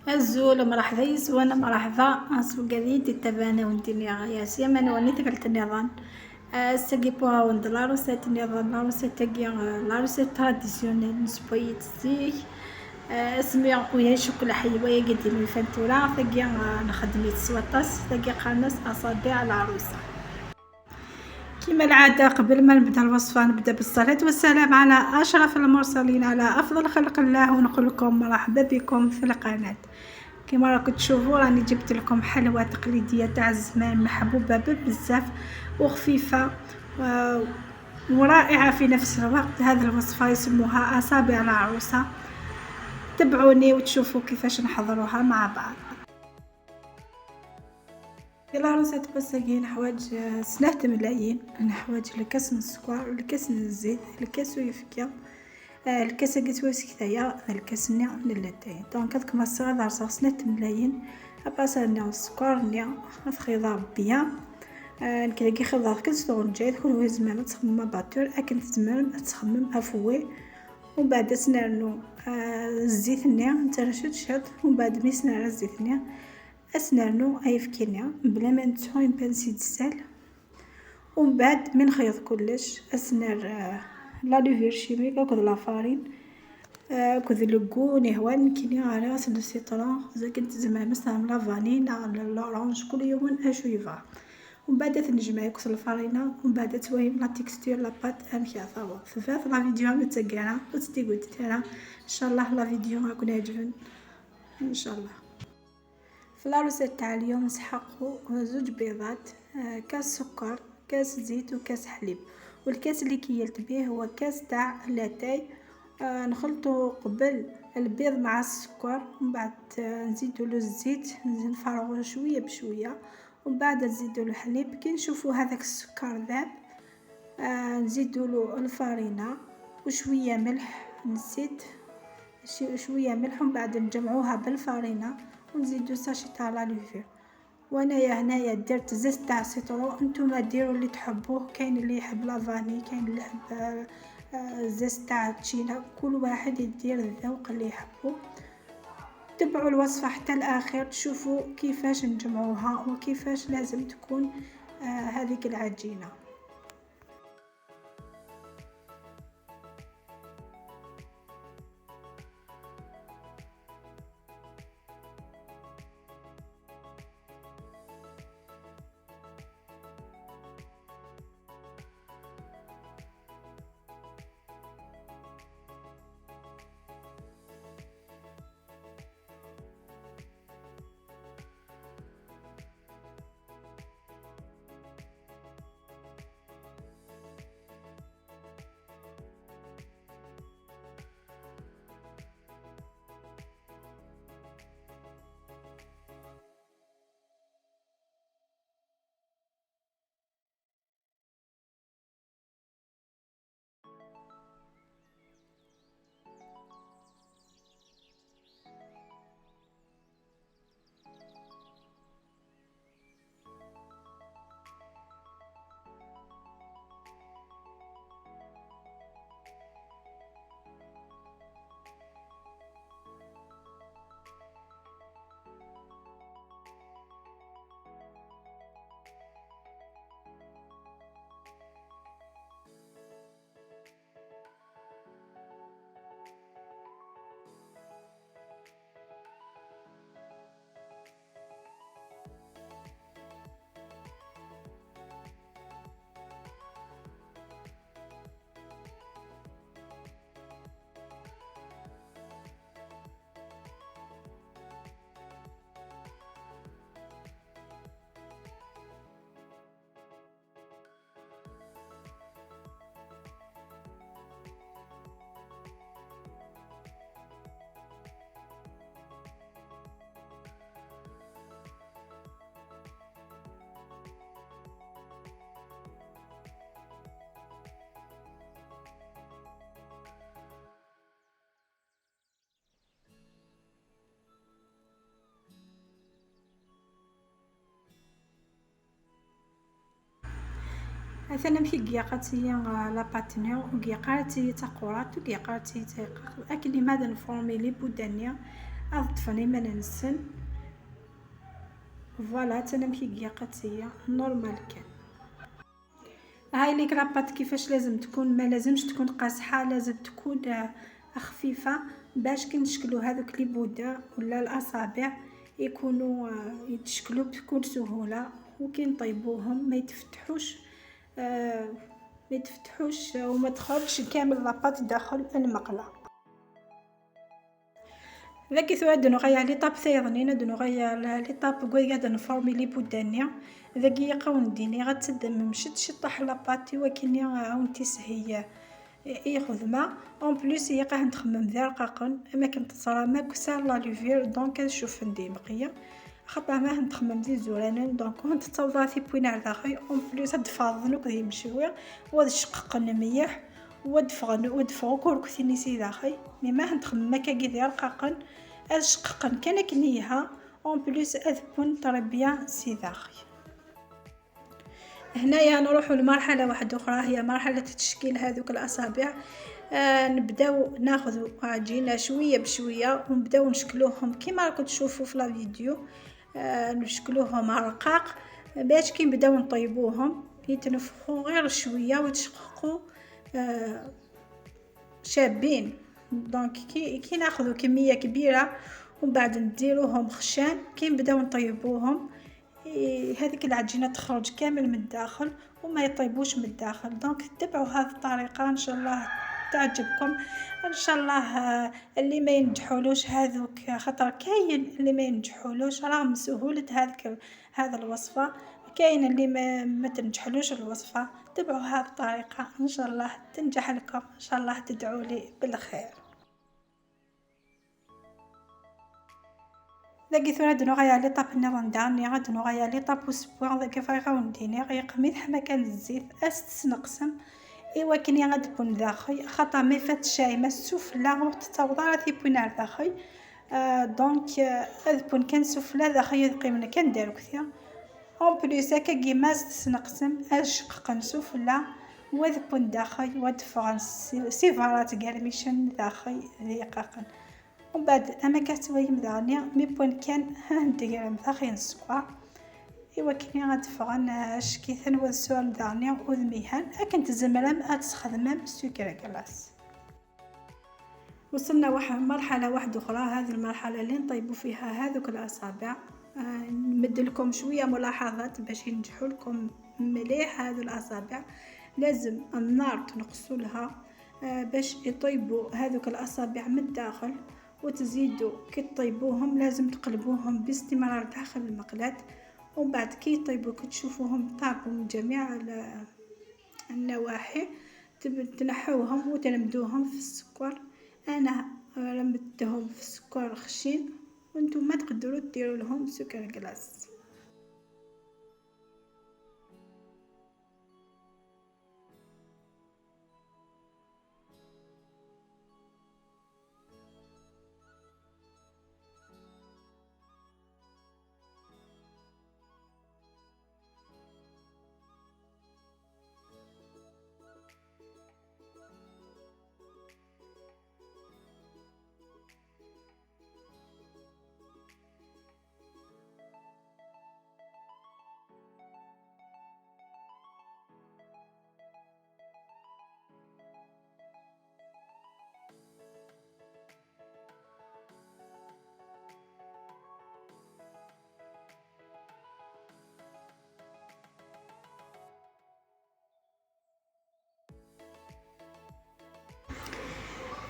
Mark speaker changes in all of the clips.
Speaker 1: الزول مرحبا يسوانا مرحبا اسوقالي تتبانا وانتني يا سيما وني تقلت النظام الساقي بوها وند la recette نظام la recette تاقي la recette traditionnelle نسبويت الزيك اسمي ويا شكل حيوية قدي من فانتورا تاقي نخدمي تسوطاس تاقي قانص اصابع العروسة. كما العادة قبل ما نبدا الوصفة نبدا بالصلاة والسلام على أشرف المرسلين على أفضل خلق الله، ونقول لكم مرحبا بكم في القناة. كما راكم تشوفوا راني جبت لكم حلوة تقليدية تاع الزمان محبوبة بزاف وخفيفة ورائعة في نفس الوقت. هذه الوصفة يسموها أصابع العروسة. تبعوني وتشوفوا كيفاش نحضروها مع بعض. العروسة تبساقي نحواج سنات ملايين، نحواج الكاس من السكر، الكاس من الزيت، الكاس ويفكيا، الكاس اللي تواسكتايا، الكاس نيا للاتاي. دونك هذوك ما صغار سنات ملايين، اباسا نيا السكر نيا خيضا بيان. نكدا كي خيضا كنت تغنجي كل هو زمان تخمم باتور، اكن تزمان تخمم افوي. ومن بعد سنرنو الزيت نيا نترشد شد، ومن بعد مي سنرى الزيت نيا اسنرنو ايفكينيا بلا ما نتسحو بانسي دسال. ومن بعد من خيط كلش اسنر la levure chimique اكد la farine اكد le goût نهوان كيني على راس le citron، اذا كنت زعما مثلا la vanille l'orange كل يوم اشو يفا. ومن بعد تنجمع كسر الفارينه، ومن بعد توهم la texture la pâte امشي عطاوه. فات la vidéo متسكره وتدي قلت ترى ان شاء الله la vidéo غاكون عجبن ان شاء الله. في la recette تاع اليوم نسحقو زوج بيضات، كاس سكر، كاس زيت، وكاس حليب. والكاس اللي كيلت به هو كاس تاع لاتاي. نخلطو قبل البيض مع السكر، ومن بعد نزيدو له الزيت، نفرغوه شويه بشويه، ومن بعد نزيدو له الحليب. كي نشوفو هذاك السكر ذاب، نزيدو له الفارينه وشويه ملح، نزيد شويه ملح، ومن بعد نجمعوها بالفارينه ونزيدو sachet تاع la levure. وانايا هنايا درت zeste تاع citron، نتوما ديروا اللي تحبوه، كاين اللي يحب la vanille، كاين اللي يحب zeste تاع التشينا، كل واحد يدير الذوق اللي يحبو. تبعوا الوصفة حتى الاخير تشوفوا كيفاش نجمعوها وكيفاش لازم تكون هذيك العجينة. مثلا مشي كيقاتي la pâte نيو وكيقاتي تاقورات وكيقاتي تيقاق اكل ماذا نفورمي les boudins. اضطفني ما ننسن voilà تنمشي كيا normal. كان هاي ليك la pâte كيفاش لازم تكون، ما لازمش تكون قاصحة، لازم تكون خفيفة باش كي نشكلو هذوك les boudins ولا الاصابع يكونوا يتشكلوا بكل سهولة، وكي نطيبوهم ما يتفتحوش، ما يتفتحوش وما تخرجش كامل la pâte داخل المقله. ذاك ثواد نغير l'étape ثيضنين نغير l'étape قوي نفورمي les boudins. ذاك يقاون ديني غتسدم مشت شطح la pâte وكني عاونتي سهيه اي خدمة. en plus هي قاع نتخمم ذي رقاقن ما كنت تصرا ما كسر la levure donc نشوف ندي بقية خاطر ما نتخمم ذي زورانين donc كنت تصوضا في بوين على داخل. en plus هاد نوك ذي مشوي وهاد الشقق ميح ودفغن ودفغو كور كثيني سي داخل mais ما نتخمم ما كاكي ذي رقاقن الشققن كان كنيها en plus اذبون très bien سي داخل. هنايا نروحو لمرحلة واحدة اخرى، هي مرحلة تشكيل هذوك الاصابع. نبداو ناخذ عجينه شوية بشوية ونبداو نشكلوهم كيما راكم تشوفوا في la vidéo. نشكلوهم رقاق باش كي نبداو نطيبوهم يتنفخوا غير شوية ويتشققوا شابين. donc كي ناخذ كمية كبيرة ومن بعد نديروهم خشان، كي نبداو نطيبوهم هذيك العجينة تخرج كامل من الداخل وما يطيبوش من الداخل. donc تبعوا هذه الطريقة ان شاء الله تعجبكم. ان شاء الله اللي ما ينجحولوش هذوك، خاطر كاين اللي ما ينجحولوش رغم سهولة هذا الوصفة، كاين اللي ما تنجحلوش الوصفة. تبعوا هذه الطريقة ان شاء الله تنجح لكم، ان شاء الله تدعوا لي بالخير. ذاكي ثورة نغير l'étape نظن داني غاد نغير l'étape وسبوع ذاك فايغا ونديني غير قميت حما كان الزيت استنقسم ايوا كني غاد بون داخل خاطر ما فات شاي ما السفلى وتتوضا راه تيبون على داخل. donc هاد بون كان سفلى داخل قيمنا كان دارو كثير. en plus هكا كيما تسنقسم اشقق سفلى وذ بون داخل ودفغن سيفارات كالميشن داخل ذيقاقن. ومن بعد اما كتوي مداني mais بون كان ندير داخل السكر ايوا كني غتفغن شكيثن وسوال داني وذميهان اكن تزمرم اتخدمم sucre glace. وصلنا واحد مرحلة واحدة اخرى، هذه المرحلة اللي نطيبوا فيها هذوك الاصابع. نمد لكم شوية ملاحظات باش ينجحوا لكم مليح هذو الاصابع. لازم النار تنقصوا لها باش يطيبوا هذوك الاصابع من الداخل، وتزيدوا كي تطيبوهم لازم تقلبوهم باستمرار داخل المقلاة. ومن بعد كي يطيبوا كي تشوفوهم طابوا من جميع النواحي تنحوهم وتلمدوهم في السكر. انا لمدتهم في السكر خشين، وانتم ما تقدروا ديروا لهم sucre glace.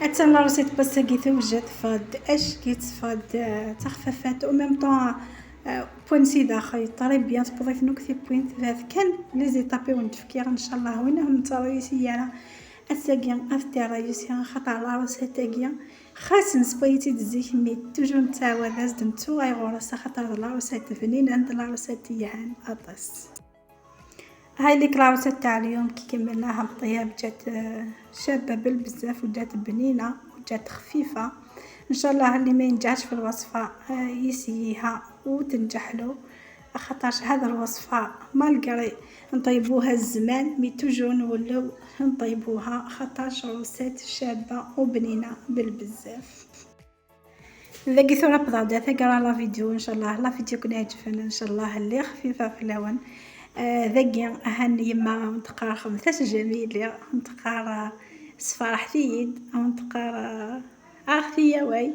Speaker 1: اتسنى recette بس كي توجد فاد اش كي تفاد تخففات au même temps بوين سي داخل très bien تبغي نوك بوين ثلاث كان les étapes ونتفكير ان شاء الله وينهم ترويسي اساكي افتي رايسي خاطر la recette تاكي خاص نسبيتي دزيك mais toujours نتعاود ازدمتو غير غرسة خاطر la recette بنين عند la recette يهان اطس. هاي ليك la recette تاع اليوم كي كملناها بالطياب جات شابه بالبزاف وجات بنينه وجات خفيفة. ان شاء الله اللي ما ينجحش في الوصفة يسيها وتنجح له، خاطرش هذا الوصفة malgré نطيبوها الزمان mais toujours نولو نطيبوها خاطرش recette شابه وبنينه بالبزاف. ذاكي ثورة بضعدة ثقرا la vidéo. ان شاء الله la vidéo كنا يعجبنا، ان شاء الله اللي خفيفة في اللون. ذاكي هاني يما نتقرا خمسة جميلة، نتقرا صفارحتيد، نتقرا اختي واي.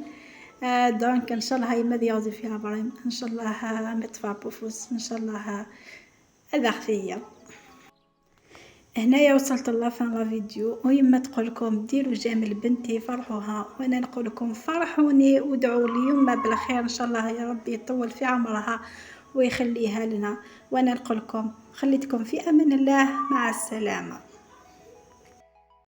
Speaker 1: donc ان شاء الله يما ديال فيها بريم، ان شاء الله مطفى بوفوس، ان شاء الله هذا اختي. هنايا وصلت la fin la vidéo، ويما تقول لكم ديروا j'aime لبنتي فرحوها، وانا نقول لكم فرحوني ودعوا لي يما بالخير، ان شاء الله يا ربي يطول في عمرها ويخليها لنا. وانا نقول لكم خليتكم في امان الله، مع السلامه.